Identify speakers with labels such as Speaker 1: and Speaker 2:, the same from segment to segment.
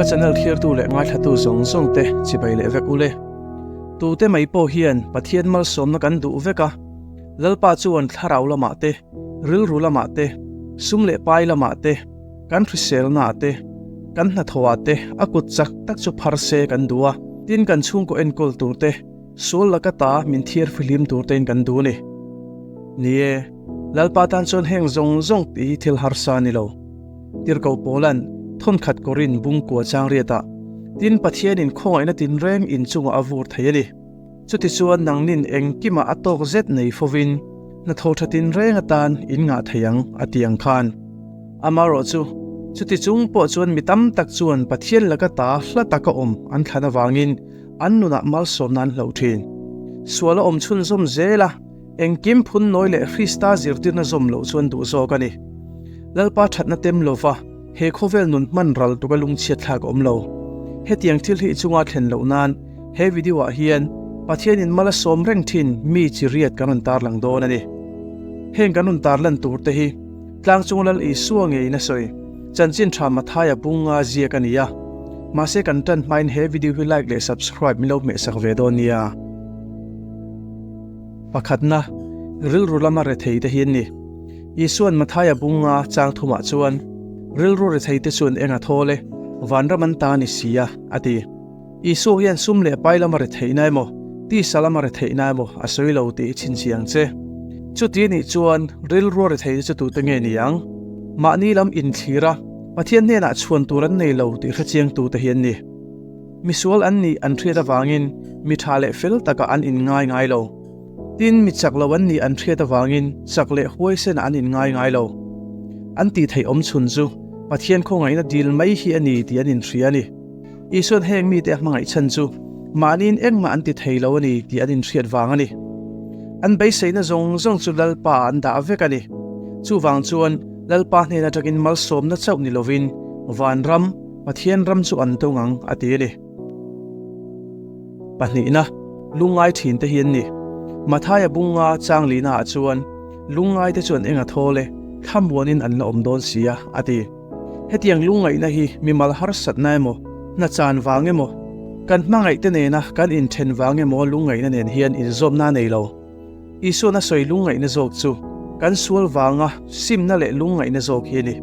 Speaker 1: Ka channel thlirtu leh ngaithlatu zawng zawng te chibai leh vek ule. Tute mai pawh hian Pathian malsawmna kan duh vek a, Lalpa chuan thlarau lamah te, rilru lamah te, sum leh pai lamah te, kan hriselnaah te, kan hnathawhah te a kut chak tak chu phar se kan duh a, tin kan chhungkaw enkawl tur te, sual laka ta min thiar fihlim tur tein kan duh a ni. Ni e, Lalpa tan chuan heng zawng zawng tih hi thil harsa a ni lo. Tirhkoh Paula'n thawnkhat kawrin bungkua chang riatah, Tin, Pathianin khawngaihna tinreng inchungah a vur thei a ni. Chutichuan nangnin engkimah a tawk zet nei fovin hnathawh tha tinreng atan in ngah thei ang, a ti ang khan. Amaherawhchu, chuti chung pawh chuan mi tam tak chuan Pathian laka ta hla taka awm an thlan avangin an nunah malsawmna an hloh thin. Sual a awm chhunzawm zel a, engkim phun nawi leh Krista zirtirna zawm loh chuan duh zawk a ni. Lalpa thatna tem lova he khawvel nun hman ral tuk a lungchhiatthlak awm lo. Hetiang thil hi i chunga thlen loh nan He video ah hian Pathianin mal a sawm reng thin mi chi riat kan rawn tarlang dawn a ni. Heng kan rawn tarlan tur te hi Tlang chung Lal Isua ngeiin a sawi. Chanchin tha Mathaia bunga ziak a ni a. Mahse kan tan hmain he video hi like leh subscribe min lo hmehsak ve dawn nia. Pakhatna, rilru lama rethei te hi an ni. Isua'n Mathaia bunga chang thumah chuan, Rilru rethei te chuan eng a thawl e, vanram an ta a ni si a, a ti. Isua hian sum leh pai lama retheihna emaw, tisa lama retheihna emaw a sawi lo tih i chhinchhiah ang che. Chuti anih chuan rilru a retheihna chu tute nge ni ang? Mahni lam inthlir a, Pathian hnenah chhuan tur an nei lo tih hrechiang tute hi an ni. Misual an nih an hriat avangin mi tha leh fel takah an inngai ngai lo. Tin, mi chak lo an nih an hriat avangin chak leh huaisen an inngai ngai lo. An tih theih awm chhun chu Pathian khawngaihna dil mai hi a ni tih an inhria a ni. Isuan heng mite a hmangaih chhan chu mahniin engmah an ti thei lo a ni tih an inhriat vang a ni. An beiseina zawng zawng chu Lalpa ah an dah vek a ni. Chuvang chuan Lalpa hnen atangin malsawmna chauh ni lovin vanram, Pathian ram chu an dawng ang a ti a ni. Pahnihna, lungngai thinte hi an ni. Mathaia bunga changlina ah chuan lungngaite chuan eng a thawl e, thlamuanin an la awm dawn si a, a ti. Hetiang lungngaihna hi mimal harsatna emaw, hna chan vang emaw, kan hmangaihte nena kan inthen vang emaw lungngaihna nen hian inzawmna a nei lo. Isuan a sawi lungngaihna zawk chu kan sual vanga simna leh lungngaihna zawk hi a ni.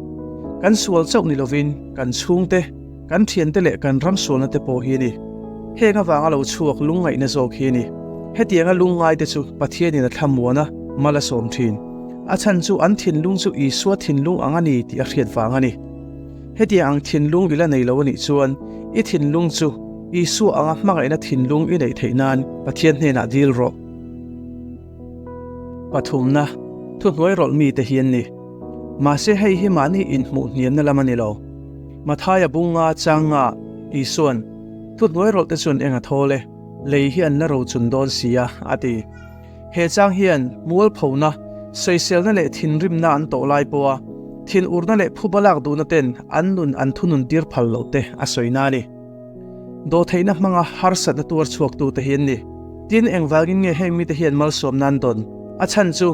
Speaker 1: Kan sual chauh ni lovin kan chhungte, kan thiante leh kan ram sualna te pawh hi a ni. Heng avanga lo chhuak lungngaihna zawk hi a ni. Hetianga lungngaite chu Pathianin a thlamuan a, mal a sawm thin. A chhan chu an thinlung chu Isua thinlung ang a ni tih a hriat vang a ni. Hetiang ang thinlung i la nei lo a nih chuan i thinlung chu Isua anga hmangaihna thinlung i neih theih nan Pathian hnenah dil rawh. Pathumna, thuhnuai rawlh mite hi an ni. Mahse hei hi mahni inhmuh hniamna lam a ni lo. Mathaia bunga changa Isua'n, Thuhnuai rawlhte chuan eng a thawl e, lei hi an la rochun dawn si a, a ti. He chang hian mualphona, sawiselna leh thinrimna an tawh lai pawha thinurna leh phuba lak duhna ten an nun an thunun tir phal loh te a sawina a ni. Dawhtheihna hmanga harsatna tuar chhuaktute hi an ni. Tin, engvangin nge heng mite hian malsawmna an dawn? A chhan chu,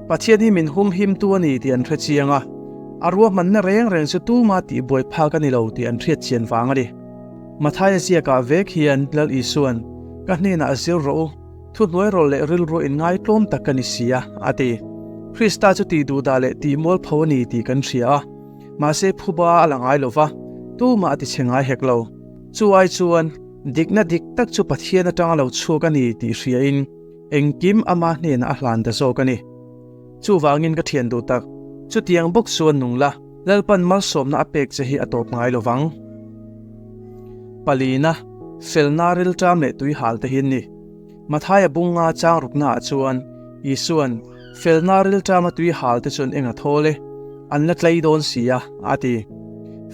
Speaker 1: Pathian hi min humhimtu a ni tih an hre chiang a, a ruahmanna reng reng chu tuma tihbuai phak a ni lo tih an hriat chian vang a ni. Mathaia ziakah vek hian Lal Isua'n, Ka hnenah zir rawh u, Thuhnuai rawlh leh rilru inngai tlawm tak ka ni si a, a ti. Krista chu tih duhdah leh tih mualpho a ni tih kan hria a, mahse phuba a la ngai lo va, tumah a ti chhe ngai hek lo. Chu ai chuan, dikna dik tak chu Pathian atanga lo chhuak a ni tih hriain engkim ama hnenah a hlan ta zawk a ni. Chuvangin ka thian duh tak, chutiang bawk chuan nung la, Lalpan malsawmna a pek che hi a tawp ngai lo vang. Palina, felna rilṭam leh tuihal te hi an ni. Mathaia bunga chang ruknaah chuan Isua'n, Felna rilṭama tuihal te chuan eng a thawl e, an la tlei dawn si a, a ti.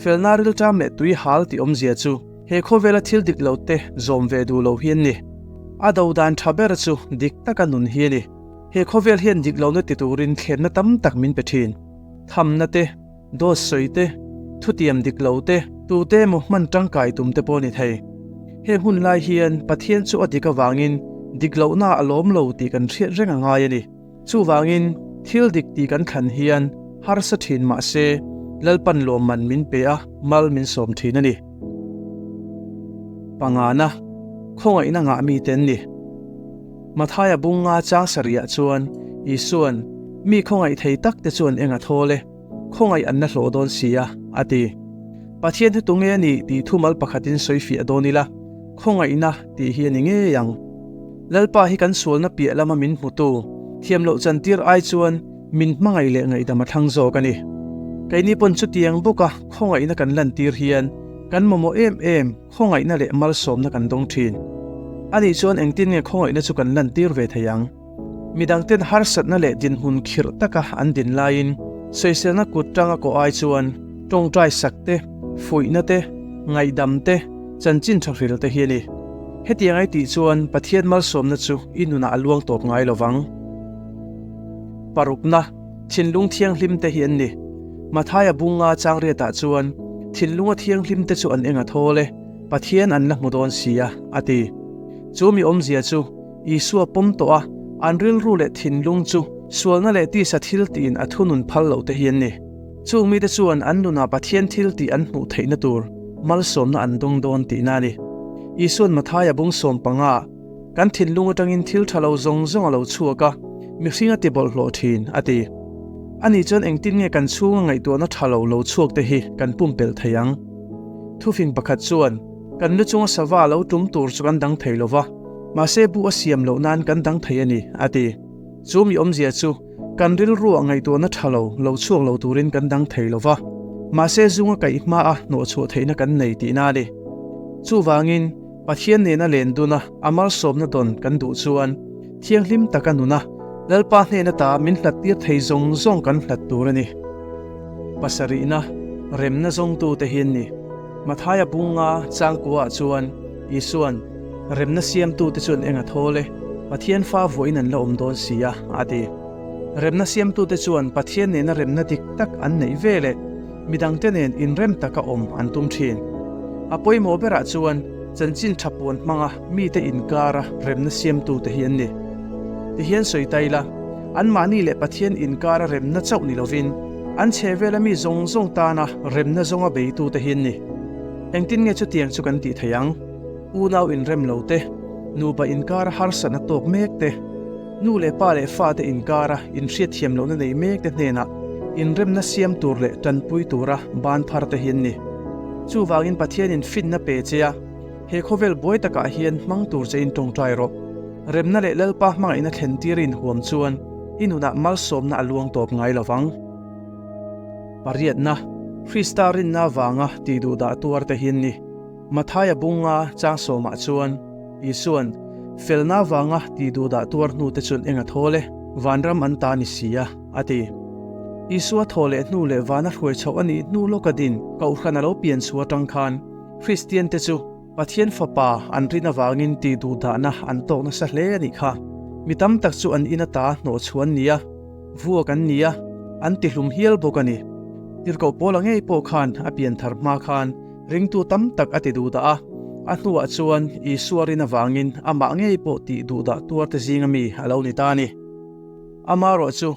Speaker 1: Felna rilṭam leh tuihal tih awmzia chu he khawvela thil dik lo te zawm ve duh lo hi an ni. A do dan ṭha ber chu dik taka nun hi a ni. He khawvel hian dik lohna ti turin thlenna tam tak min pe ṭhin. Thamna te, dawt sawi te, thutiam dik lo te, tute emaw hman tangkai tum te pawh a ni thei. He hun lai hian Pathian chu a dik avangin dik lohna a lawm lo tih kan hriat reng a ngai a ni. Chuvangin thil dik tih kan thlan hian harsa thin mah se Lalpan lawmman min pe a, mal min sawm thin a ni. Pangana, Khawngaihna ngah mite an ni. Mathaia bunga chang sarihah chuan Isua'n, Mi khawngaih thei takte chuan eng a thawl e, khawngaih an la hlawh dawn si a, a ti. Pathian hi tunge a nih tih thumal pakhatin sawi fiah dawn ila, khawngaihna tih hi a ni ngei ang. Lalpa hi kan sualna piah lama min hmutu, thiam loh chantir ai chuan min hmangaih leh ngaihdam a thlang zawk a ni. Keini pawn chutiang bawka khawngaihna kan lantir hian kan mamawh em em khawngaihna leh malsawmna kan dawng thin. Anih chuan engtin nge khawngaihna chu kan lantir ve thei ang? Midangten harsatna leh dinhmun khirh taka an din laiin sawiselna kut tanga kawh ai chuan tawngtai sak te, fuihna te, ngaihdam te, chanchin tha hril te hi a ni. Hetiang ai tih chuan Pathian malsawmna chu i nunah a luang tawp ngai lo vang. Parukna, thinlung thianghlim te hi an ni. Mathaia bunga changriatah chuan thinlunga thianghlim te chu an eng a thawl e, Pathian an la hmu dawn si a, a ti. Chu mi awmzia chu Isua pawm tawh a, an rilru leh thinlung chu sualna leh tisa thil tiin a thunun phal loh te hi an ni. Chung mite chuan an nunah Pathian thil tih an hmuh theihna tur malsawmna an dawng dawn tihna a ni. Isua'n Mathaia bung 15, Kan thinlung atangin thil tha lo zawng zawng a lo chhuak a, mihring a ti bawlhhlawh thin, a ti. Ani chuan engtin nge kan chhunga ngaihtuahna tha lo lo chhuak te hi kan pumpelh thei ang? Thufing pakhat chuan, Kan lu chunga sava lo tum tur chu kan dang thei lo va, Mahse bu a siam loh nan kan dang thei a ni, a ti. Chu mi awmzia chu kan rilruah ngaihtuahna tha lo, lo chhuak lo turin kan dang thei lo va, mahse zunga kaih hmaa hnawhchhuah theihna kan nei tihna a ni. Chuvangin, Pathian nena len duna a malsawmna dawn kan duh chuan thianghlim taka nuna Lalpa hnena ta min hlat tir thei zawng zawng kan hlat tur a ni. Pasarihna, remna zawngtute hi an ni. Mathaia bunga changkuaah chuan Isua'n, Remna siamtute chuan eng a thawl e, Pathian fa vuahin an la awm dawn si a, a ti. Remna siamtute chuan Pathian nena remna dik tak an neih ve leh midangte nen inrem taka awm an tum thin. A pawimawh berah chuan chanchin tha puan hmanga mite inkara remna siamtute hi an ni. Tihian sawi ta ila, anmahni leh Pathian inkara remna chauh ni lovin, an chhehvela mi zawng zawng tana remna zawnga beitute hi an ni. Engtin nge chutiang chu kan tih theih ang? Unau inrem lo te, nupa inkara harsatna tawk mek te, nu leh pa leh fate inkara inhriatthiam lohna nei mek te hnenah inremna siam tur leh tanpui tura ban phar te hi an ni. Chuvangin Pathianin finna pe che a, he khawvel buai takah hian hmang tur chein tawngtai rawh. Remna leh Lalpa hmangaihna thlen tir inhuam chuan i nunah malsawmna a luang tawp ngai lo vang. Pariatna, Krista rinna avanga tihduhdah tuar te hi an ni. Mathaia bunga chang sawmah chuan Isua'n, Felna avanga tihduhdah tuar hnute chuan eng a thawl e, vanram an ta ni si a, a ti. Isua thaw leh hnu leh vana hruai chhoh a nih hnu lawka din Kohhran a lo pian chhuah atang khan Kristiante chu Pathian Fapa an rin avangin tihduhdahna an tawk nasa hle a nih kha. Mi tam tak chu an in ata hnawhchhuah an ni a. Vuak an ni a, an tihlum hial bawk a ni. Tirhkoh Paula ngei pawh khan a pianthar hma khan ringtu tam tak a ti duhdah a, a hnuah chuan Isua rin avangin amah ngei pawh tih duhdah tuarte zinga mi a lo ni ta a ni. Amaherawh chu,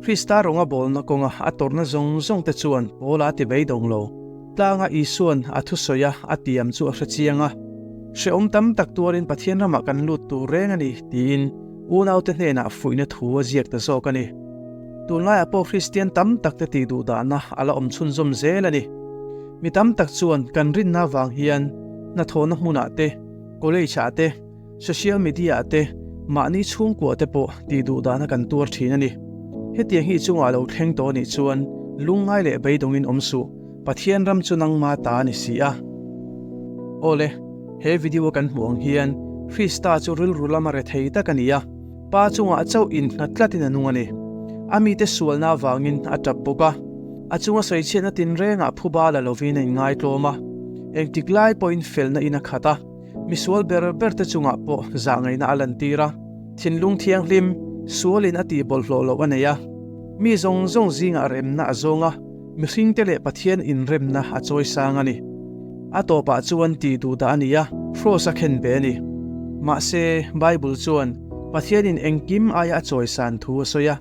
Speaker 1: Krista rawnga bawlna kawnga a tawrhna zawng zawngte chuan Paula a ti beidawng lo. Tlanga Isua'n a thusawi a a tiam chu a hre chiang a, Hrehawm tam tak tuarin Pathian ramah kan lut tur reng a ni, tiin Unaute hnenah fuihna thu a ziak ta zawk a ni. Tunlaiah pawh Kristian tam takte tih duhdahna a la awm chhunzawm zel a ni. Mi tam tak chuan kan rinna avang hian hnathawhna hmunah te, college-ah te, social media-ah te, mahni chhungkuah te pawh tih duhdahna kan tuar thin a ni. Hetiang hi i chungah lo thleng tawh a nih chuan lungngai leh beidawngin awm suh, Pathian ram chu nangma ta a ni si a. Awle, he video kan hmuh ang hian Krista chu rilru lama rethei tak a ni a, Pa chungah chauh innghat tlatin a nung a ni. A mite sualna avangin a tap bawk a, a chunga sawichhiatna tinrengah phuba la lovin a inngaitlawm a, engtik lai pawhin felna in a khat a, misual ber berte chungah pawh zahngaihna a lantir a, thinlung thianghlim, sualin a tihbawlhhlawh loh a nei a, mi zawng zawng zingah remna a zawng a. Mihringte leh Pathian inremna a chawi sang a ni. A tawpah chuan tih duh dah a ni a, Kraws a khen ve a ni. Mahse, Bible chuan Pathianin engkim aia a chawi san thu a sawi a.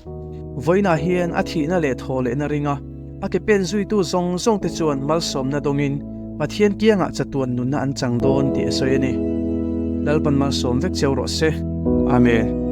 Speaker 1: Vawiinah hian a thihna leh thawhlehna ringa a ke pen zuitu zawng zawngte chuan malsawmna dawngin Pathian kiangah chatuan nunna an chang dawn tih a sawi a ni. Lalpan malsawm vek cheu rawh se. Amen.